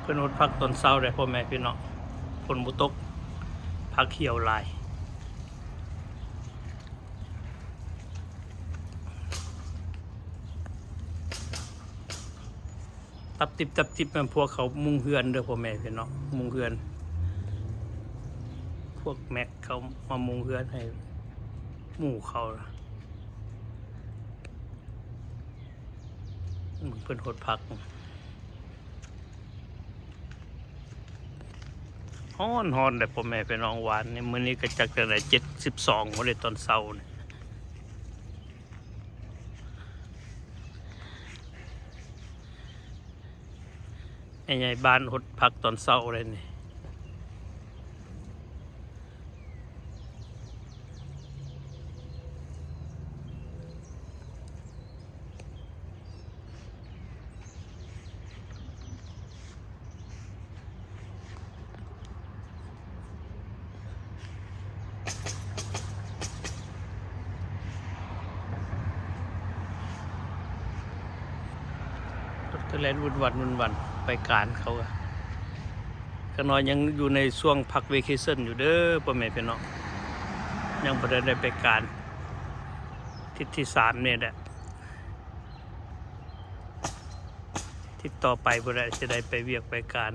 ເພິ່ນຫົດຜັກຕອນເຊົ້າເດ້ພໍ່ແມ່ພີ່ນ້ອງ, ຝົນບໍ່ຕົກ ຜັກຂຽວຫຼາຍ. ຕັບຕິບ ຕັບຕິບ ແມ່ນພວກເຂົາມຸງເຮືອນເດີພໍ່ແມ່ພີ່ນ້ອງ, ມຸງເຮືອນ. ພວກແມັກເຂົາມາມຸງເຮືອນໃຫ້ໝູ່ເຂົາ. ເບິ່ງເພິ່ນຫົດຜັກ ຮ້ອນໆ ເດ້ພໍ່ແມ່ພີ່ນ້ອງ. ວານນີ້ ມື້ນີ້ກໍຈັກຈັ່ງໃດ ເຈັດສິບສອງພຸ້ນເດ້ຕອນເຊົ້ານີ້. ແມ່ໃຫຍ່ບ້ານຫົດຜັກຕອນເຊົ້າເດ້ນີ້. ລົດກໍແລ່ນວຸ້ນວັນ ວຸ້ນວັນ ໄປການເຂົາ. ຂ້ານ້ອຍຍັງຢູ່ໃນຊ່ວງພັກເວເຄຊັນຢູ່ເດີພໍ່ແມ່ພີ່ນ້ອງ, ຍັງບໍ່ໄດ້ໄປການ. ທິດທີສາມນີ້ແຫຼະ, ທິດຕໍ່ໄປພຸ້ນແຫຼະ ຊິໄດ້ໄປວຽກໄປການ.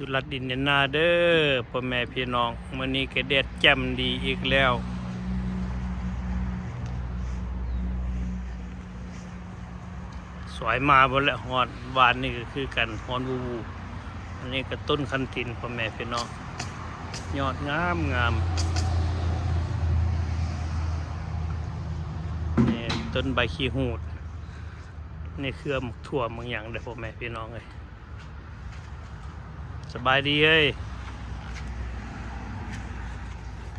ຢູ່ລັດອິນເດຍນາເດີພໍ່ແມ່ພີ່ນ້ອງ, ມື້ນີ້ກໍແດດແຈ່ມດີອີກແລ້ວ. ສວຍມາເບິດແລ້ວ, ຮ້ອນ. ວານນີ້ກໍຄືກັນ ຮ້ອນວູ່ໆ. ອັນນີ້ກໍຕົ້ນຄັນຕິນ ພໍ່ແມ່ພີ່ນ້ອງ, ຍອດງາມໆ. ນີ້ຕົ້ນໃບຂີ້ຫູດ, ນີ້ເຄືອໝາກຖົ່ວໝາກຫຍັງເດ້ ພໍ່ແມ່ພີ່ນ້ອງເອີຍ. ສະບາຍດີເອີຍ.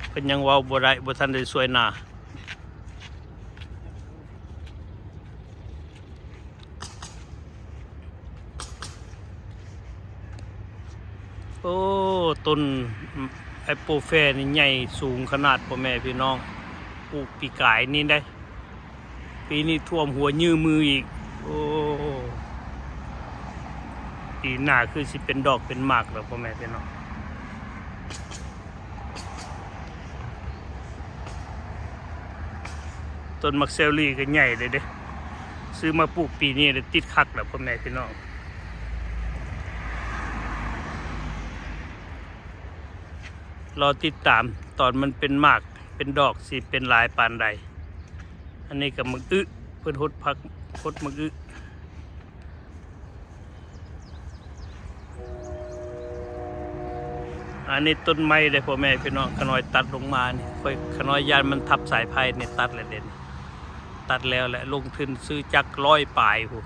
ເພິ່ນຍັງເວົ້າບໍ່ໄດ້ ບໍ່ທັນໄດ້ສວຍໜ້າ. ໂອ້ ຕົ້ນແອັບໂປແຟນີ້ໃຫຍ່ສູງຂະໜາດ ພໍ່ແມ່ພີ່ນ້ອງ, ປູກປີກາຍນີ້ເດ້. ປີນີ້ຖ້ວມຫົວຍື່ມືອີກ. ໂອ້ ປີໜ້າຄືຊິເປັນດອກເປັນໝາກແລ້ວ ພໍ່ແມ່ພີ່ນ້ອງ. ຕົ້ນໝາກເຊລຣີກໍໃຫຍ່ເດ້ເດ້, ຊື້ມາປູກປີນີ້ແລ້ວຕິດຄັກແລ້ວ ພໍ່ແມ່ພີ່ນ້ອງ. ລໍຕິດຕາມຕອນມັນເປັນໝາກເປັນດອກ ຊິເປັນຫຼາຍປານໃດ. ອັນນີ້ກໍໝາກອຶ, ເພິ່ນຫົດຜັກ ຫົດໝາກອຶ. ອັນນີ້ຕົ້ນໄມ້ເດ້ ພໍ່ແມ່ພີ່ນ້ອງ, ຂະນ້ອຍຕັດລົງມານີ້. ຂ້ອຍ ຂະນ້ອຍຢ້ານມັນທັບສາຍໄຟນີ້, ຕັດແລ້ວເດ້, ຕັດແລ້ວແຫຼະ. ລົງທຶນຊື້ຈັກຮ້ອຍປາຍພຸ້ນ.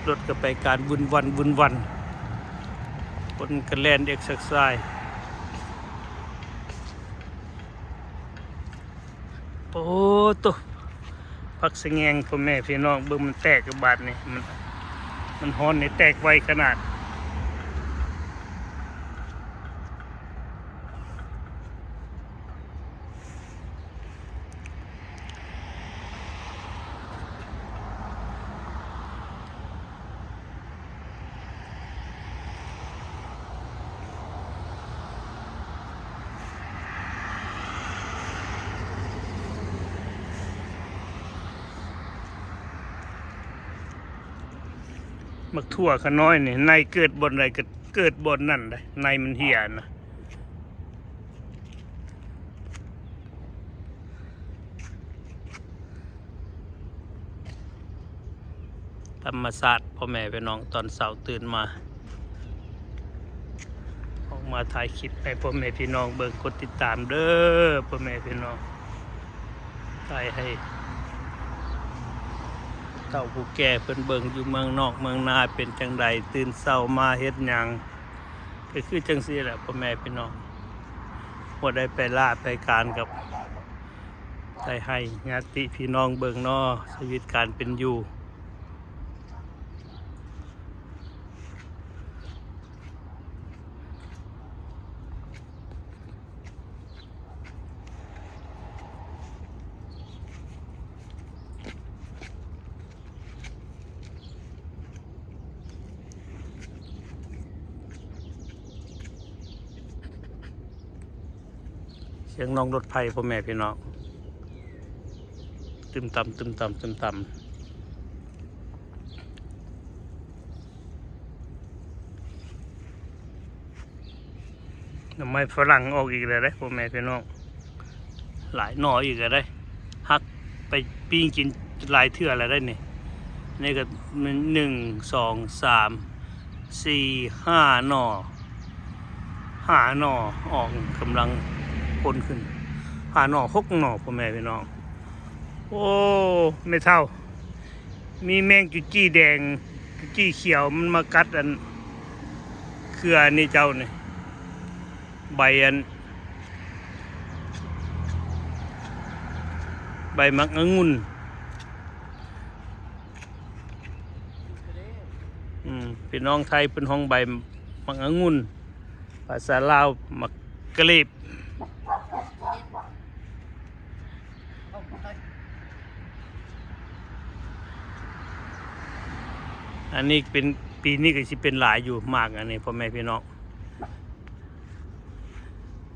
ລົດກໍໄປການວຸ້ນວັນ ວຸ້ນວັນ, ຄົນກໍແລ່ນເອັກເຊີໄຊ. ໂອ້ໂຕ ຜັກສະແງງ ພໍ່ແມ່ພີ່ນ້ອງ, ເບິ່ງມັນແຕກຢູ່ບາດນີ້. ມັນ ມັນຮ້ອນນີ້ແຕກໄວຂະໜາດ. ໝາກຖົ່ວຂະນ້ອຍນີ້ ໃນເກີດບ່ອນໃດກໍເກີດບ່ອນນັ້ນໄດ໋, ໃນມັນເຫ່ຍນະ. ທຳມະຊາດ ພໍ່ແມ່ພີ່ນ້ອງ, ຕອນເຊົ້າຕື່ນມາ ອອກມາຖ່າຍຄລິບໃຫ້ພໍ່ແມ່ພີ່ນ້ອງເບິ່ງ, ກົດຕິດຕາມເດີພໍ່ແມ່ພີ່ນ້ອງ, ຖ່າຍໃຫ້ເຖົ້າຜູ້ແກ່ເພິ່ນເບິ່ງ ຢູ່ເມືອງນອກເມືອງນາເປັນຈັ່ງໃດ, ຕື່ນເຊົ້າມາເຮັດຫຍັງ. ກໍຄືຈັ່ງຊີ້ແຫຼະ ພໍ່ແມ່ພີ່ນ້ອງ, ບໍ່ໄດ້ໄປລ່າໄປການກັບ ໄດ້ໃຫ້ຍາດຕິພີ່ນ້ອງເບິ່ງເນາະ ຊີວິດການເປັນຢູ່. ສຽງນອງລົດໄຟ ພໍ່ແມ່ພີ່ນ້ອງ ຕຶມຕຳ ຕຶມຕຳ ຕຶມຕຳ. ໜໍ່ໄມ້ຝຣັ່ງອອກອີກແລ້ວເດ້ ພໍ່ແມ່ພີ່ນ້ອງ ຫຼາຍໜໍ່ອີກແລ້ວເດ້ ຫັກໄປປີ້ງກິນຫຼາຍເທື່ອແລ້ວເດ້ນີ້. ນີ້ກໍໜຶ່ງ ສອງ ສາມ ສີ່ ຫ້າໜໍ່ ຫ້າໜໍ່ອອກ ກຳລັງພົ້ນຂຶ້ນ ຫ້າໜໍ່ ຫົກໜໍ່ ພໍ່ແມ່ພີ່ນ້ອງ. ໂອ້ ແມ່ເຖົ້າ ມີແມງຈຸຈີ່ແດງ ຈຸຈີ່ຂຽວ ມັນມາກັດອັນເຄືອອັນນີ້ເຈົ້ານີ້ ໃບອັນ ໃບໝາກອະງຸ່ນ. ອືມ ພີ່ນ້ອງໄທເພິ່ນຮ້ອງໃບໝາກອະງຸ່ນ ພາສາລາວໝາກກະເລບ. ອັນນີ້ເປັນ ປີນີ້ກໍຊິເປັນຫຼາຍຢູ່ໝາກອັນນີ້ ພໍ່ແມ່ພີ່ນ້ອງ.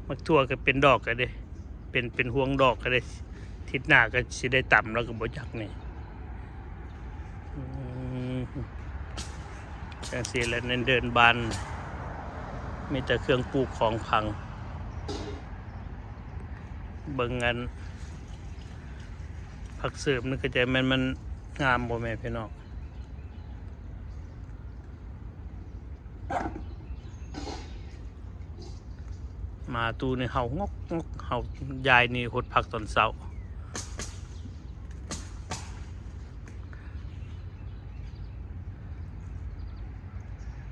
ໝາກຖົ່ວກໍເປັນດອກກໍເດ້ ເປັນ ເປັນຮວງດອກກໍເດ້ ທິດໜ້າກໍຊິໄດ້ຕຳແລ້ວກໍບໍ່ຈັກນີ້. ອືມ ຈັ່ງຊີ້ແຫຼະ ໃນເດີ່ນບ້ານ ມີແຕ່ເຄື່ອງປູກຂອງຝັງ. ເບິ່ງອັນ ຜັກເສີມນີ້ກໍຈະແມ່ນມັນງາມບໍ່ແມ່ນພີ່ນ້ອງ. ໝາຕູ້ນີ້ເຫົ່າງອກໆ ເຫົ່າ. ຍາຍນີ້ຫົດຜັກຕອນເຊົ້າ.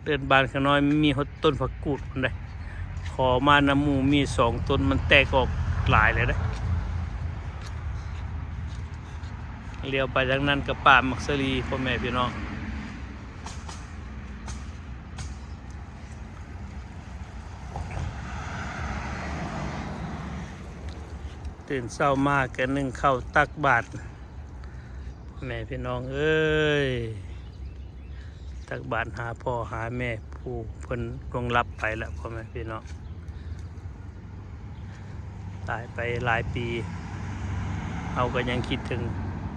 ເດີ່ນບ້ານຂ້ານ້ອຍມີຮອດຕົ້ນຜັກກູດພຸ້ນໃດ. ຂໍມານຳໝູ່ມີສອງຕົ້ນ ມັນແຕກອອກຫຼາຍແລ້ວເດ້. ຫຼຽວໄປທາງນັ້ນກໍປ່າໝາກສາລີ ພໍ່ແມ່ພີ່ນ້ອງ. ຕື່ນເຊົ້າມາກໍໜຶ້ງເຂົ້າຕັກບາດ ພໍ່ແມ່ພີ່ນ້ອງເອີຍ ຕັກບາດຫາພໍ່ຫາແມ່ ຜູ້ເພິ່ນລ່ວງລັບໄປແລ້ວ ພໍ່ແມ່ພີ່ນ້ອງ. ຕາຍໄປຫຼາຍປີ ເຮົາກໍຍັງຄິດເຖິງ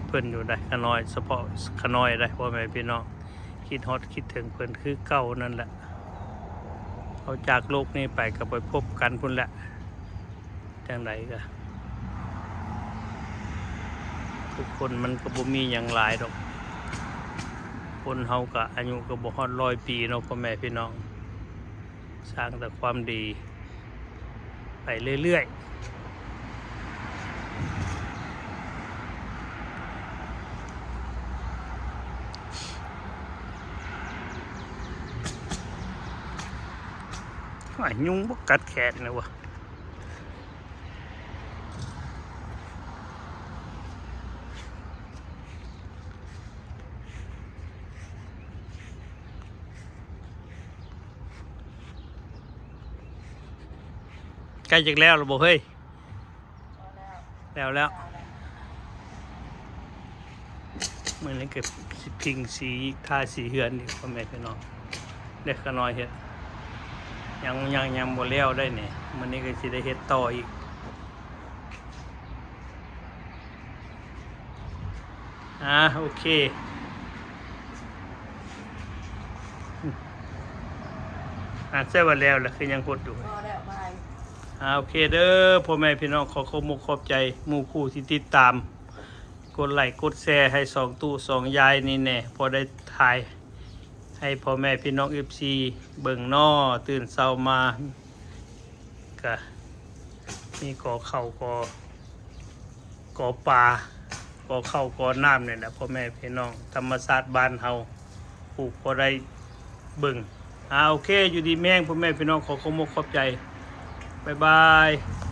ເພິ່ນຢູ່ໃດ໋ ຂະນ້ອຍ ສະເພາະຂະນ້ອຍໃດ໋ ພໍ່ແມ່ພີ່ນ້ອງ. ຄິດຮອດຄິດເຖິງເພິ່ນຄືເກົ່ານັ້ນແຫຼະ. ເຮົາຈາກໂລກນີ້ໄປກໍໄປພົບກັນພຸ້ນແຫຼະ. ຈັ່ງໃດກໍ ທຸກຄົນມັນກໍບໍ່ມີຫຍັງຫຼາຍດອກ. ຄົນເຮົາກໍອາຍຸກໍບໍ່ຮອດຮ້ອຍປີເນາະ ພໍ່ແມ່ພີ່ນ້ອງ. ສ້າງແຕ່ຄວາມດີໄປເລື້ອຍໆ. ໂອ້ຍ ຍຸງບໍ່ກັດແຂນນະວະ. ໃກ້ຈະແລ້ວແລ້ວບໍ່ເຮີ້ຍ? ແລ້ວແລ້ວ. ມື້ນີ້ກໍຊິພິງສີ ທາສີເຮືອນອີກ ພໍ່ແມ່ພີ່ນ້ອງ. ເດັກຂະນ້ອຍເຮັດ ຍັງ ຍັງ ຍັງບໍ່ແລ້ວໄດ໋ນີ້. ມື້ນີ້ກໍຊິໄດ້ເຮັດຕໍ່ອີກ. ອ່າ ໂອເຄ. ອ່າ ໃຊ່ວ່າແລ້ວລະ ຄືຍັງຫົດຢູ່. ພໍແລ້ວ ບາຍ. ອ່າ ໂອເຄເດີ ພໍ່ແມ່ພີ່ນ້ອງ ຂໍຂອບອົກຂອບໃຈໝູ່ຄູ່ທີ່ຕິດຕາມ ກົດໄລກົດແຊໃຫ້ສອງຕູ້ສອງຍາຍນີ້ແດ່ ພໍໄດ້ຖ່າຍໃຫ້ພໍ່ແມ່ພີ່ນ້ອງ ເອັຟຊີ ເບິ່ງເນາະ. ຕື່ນເຊົ້າມາ ກະມີກໍເຂົ້າກໍ ກໍປາ ກໍເຂົ້າກໍນ້ຳນີ້ແຫຼະ ພໍ່ແມ່ພີ່ນ້ອງ. ທຳມະຊາດບ້ານເຮົາ ປູກພໍໄດ້ເບິ່ງ. ອ່າ ໂອເຄ ຢູ່ດີມີແຮງ ພໍ່ແມ່ພີ່ນ້ອງ ຂໍຂອບອົກຂອບໃຈ. ບາຍບາຍ.